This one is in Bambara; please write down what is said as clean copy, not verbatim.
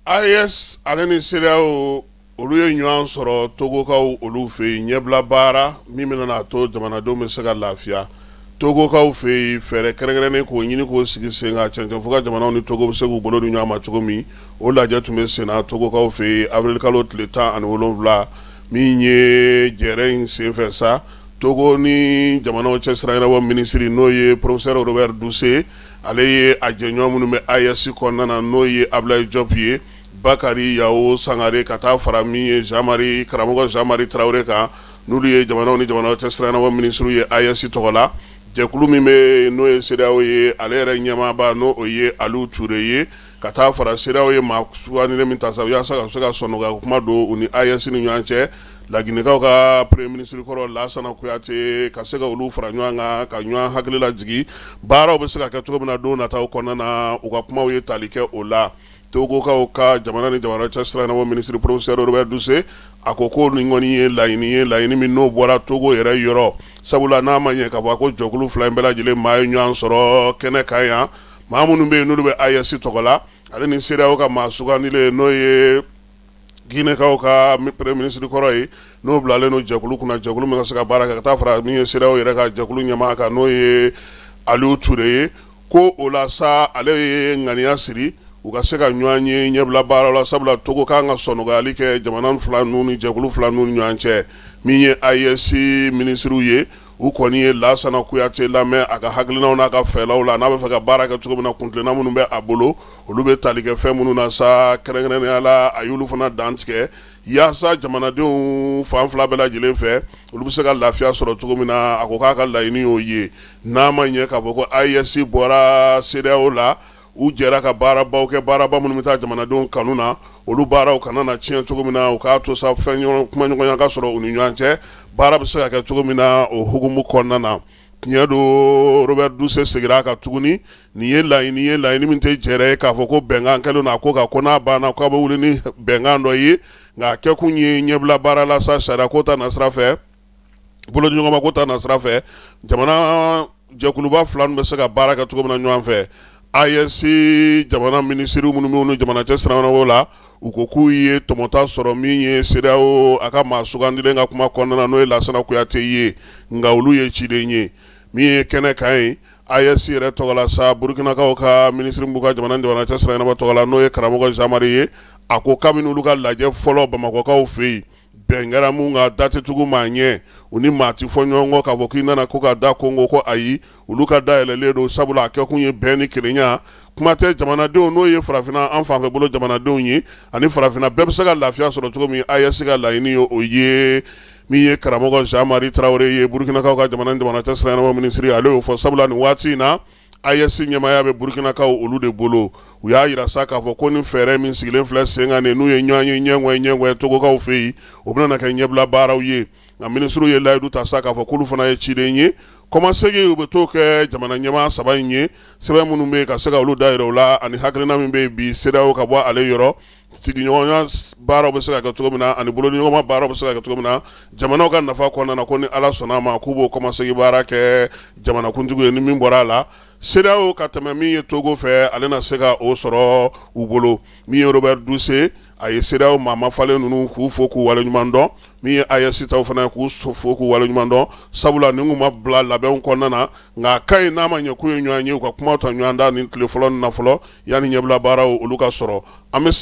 AES ale ni CEDEAO olu ye ɲɔgɔn sɔrɔ Togokaw olu fɛ yen ɲɛbila baara min bɛna n'a to jamanadenw bɛ se ka lafiya Togokaw fɛ yen fɛɛrɛ kɛrɛnkɛrɛnnen k'o ɲini k'o sigi sen kan cɛncɛnfuga jamanaw ni Togo bɛ se k'u bolo di ɲɔgɔn ma cogo min o lajɛ tun bɛ sen na Togokaw fɛ yen avril kalo tile 17 min ye jɛrɛ in senfɛ sa Togo ni jamanaw cɛ sira ɲɛnabɔ minisiri n'o ye professeur Robert Dussey ale ye a jɛɲɔgɔn minnu bɛ AES kɔnɔna na n'o ye Ablaye Diop ye Bakari Yawo Sangare ka taa fara min ye Jean Marie karamɔgɔ Jean Marie Tarawele kan n'olu ye jamanaw ni jamanaw cɛ sira ɲɛnabɔ minisiriw ye AES tɔgɔ la jɛkulu min bɛ n'o ye CEDEAO ye ale yɛrɛ ɲɛmaaba n'o o ye Aliou Touré ye ka taa fara CEDEAO ye maa sugandilen min ta sa yaasa ka se ka sɔnnɔgɔya kuma don u ni AES ni ɲɔgɔn cɛ Laginɛkaw ka premier ministre kɔrɔ Lasana Kuyate ka se ka olu fara ɲɔgɔn kan ka ɲɔgɔn hakili lajigin baaraw bɛ se ka kɛ cogo min na don nataw kɔnɔna na u ka kumaw ye tali kɛ o la Togokaw ka jamana ni jamana cɛ sira ɲɛnabɔ minisiri professeur Robert Dussey a ko ko nin kɔni ye laɲini ye laɲini min n'o bɔra Togo yɛrɛ yɔrɔ sabula n'a ma ɲɛ k'a fɔ ko jɛkulu fila in bɛɛ lajɛlen maa ye ɲɔgɔn sɔrɔ kɛnɛ kan yan maa minnu bɛ yen n'olu bɛ AES tɔgɔ la ale ni CEDEAO ka maa sugandilen n'o ye Ginɛkaw ka premier ministre kɔrɔ ye n'o bilalen don jɛkulu kunna jɛkulu min ka se ka baara kɛ ka taa fara min ye CEDEAO yɛrɛ ka jɛkulu ɲɛmaa kan n'o ye Aliou Touré ye ko o la sa ale ye ŋaniya siri u ka se ka ɲɔgɔn ye ɲɛbila baara la sabula Togo kan ka sɔnnɔgɔyali kɛ jamana fila ninnu ni jɛkulu fila ninnu ni ɲɔgɔn cɛ min ye AES minisiriw ye u kɔni ye Lasana Kuyate lamɛn a ka hakilinaw n'a ka fɛlaw la n'a bɛ fɛ ka baara kɛ cogo min na kuntilenna minnu bɛ a bolo olu bɛ tali kɛ fɛn minnu na sa kɛrɛnkɛrɛnnenya la a y'olu fana dantigɛ yaasa jamanadenw fan fila bɛɛ lajɛlen fɛ olu bɛ se ka lafiya sɔrɔ cogo min na a ko k'a ka laɲini y'o ye n'a ma ɲɛ k'a fɔ ko AES bɔra CEDEAO la u jɛra ka baarabaw kɛ baaraba minnu bɛ taa jamanadenw kanu na olu baaraw kana na tiɲɛ cogo min na u k'a to sa fɛn kumaɲɔgɔnya ka sɔrɔ u ni ɲɔgɔn cɛ baara bɛ se ka kɛ cogo min na o hukumu kɔnɔna na tiɲɛ don Robert Dussey seginna a kan tuguni nin ye laɲini ye laɲini min tɛ jɛrɛ ye k'a fɔ ko bɛnkan kɛlen don a ko kan ko n'a banna k'a bɛ wuli ni bɛnkan dɔ ye nka a kɛkun ye ɲɛbila baara la sa sariya ko ta nasira fɛ bolodiɲɔgɔnma ko ta nasira fɛ jamana jɛkuluba fila bɛ se ka baara kɛ cogo min na ɲɔgɔn fɛ AES jamana minisiri minnu bɛ ni jamana cɛ sira la u ko k'u ye tɔmɔta sɔrɔ min ye CEDEAO a ka maa sugandilen ka kuma kɔnɔna na n'o ye Lasana Kuyate ye nka olu ye ciden ye min ye kɛnɛ kan ye AES yɛrɛ tɔgɔ la sa Burukinakaw ka minisiri b'u ka jamana jamana cɛ sira ɲɛnabɔ tɔgɔ la n'o ye karamɔgɔ Jean Marie ye a ko kabini olu ka lajɛ fɔlɔ Bamakɔkaw fɛ yen bɛn kɛra mun kan da tɛ tugu maa ɲɛ u ni maa tɛ fɔ ɲɔgɔn kɔ k'a fɔ k'i nana ko ka da konko ko ayi olu ka da yɛlɛlen don sabula a kɛkun ye bɛn ni kelenya kuma tɛ jamanadenw n'o ye farafinna an fanfɛ bolo jamanadenw ye ani farafinna bɛɛ bɛ se ka lafiya sɔrɔ cogo min AES ka laɲini ye o ye min ye karamɔgɔ Jean Marie Tarawele ye Burukinakaw ka jamana ni jamana cɛ sira ɲɛnabɔ minisiri ale y'o fɔ sabula nin waati in na AES ɲɛmaaya bɛ Burukinakaw olu de bolo u y'a jira sa k'a fɔ ko ni fɛɛrɛ min sigilen filɛ sen kan nin n'u ye ɲɔgɔn ye ɲɛŋɛ ɲɛŋɛ Togokaw fɛ yen o bɛna na kɛ ɲɛbila baaraw ye nka minisiriw ye layidu ta sa k'a fɔ k'olu fana ye ciden ye kɔmasegin u bɛ t'o kɛ jamana ɲɛmaa saba in ye sɛbɛn minnu bɛ yen ka se ka olu da yira u la ani hakilina min bɛ yen bi CEDEAO ka bɔ ale yɔrɔ sigiɲɔgɔnya baaraw bɛ se ka kɛ cogo min na ani bolodiɲɔgɔnma baaraw bɛ se ka kɛ cogo min na jamanaw ka nafa kɔnɔna na ko ni Ala sɔnna a ma k'u b'o kɔmasegin baara kɛ jamanakuntigi ye ni min bɔra a la CEDEAO ka tɛmɛ min ye Togo fɛ ale na se ka o sɔrɔ u bolo min ye Robert Dussey a ye CEDEAO maa mafalen ninnu k'u fo k'u waleɲuman dɔn min ye AES taw fana k'u fo k'u waleɲuman dɔn sabula nin kun ma bila labɛnw kɔnɔna na nka a ka ɲi n'a ma ɲɛ k'u ye ɲɔgɔn ye u ka kumaw ta ɲɔgɔn da nin tile fɔlɔ nin na fɔlɔ yanni ɲɛbila baaraw olu ka sɔrɔ an bɛ.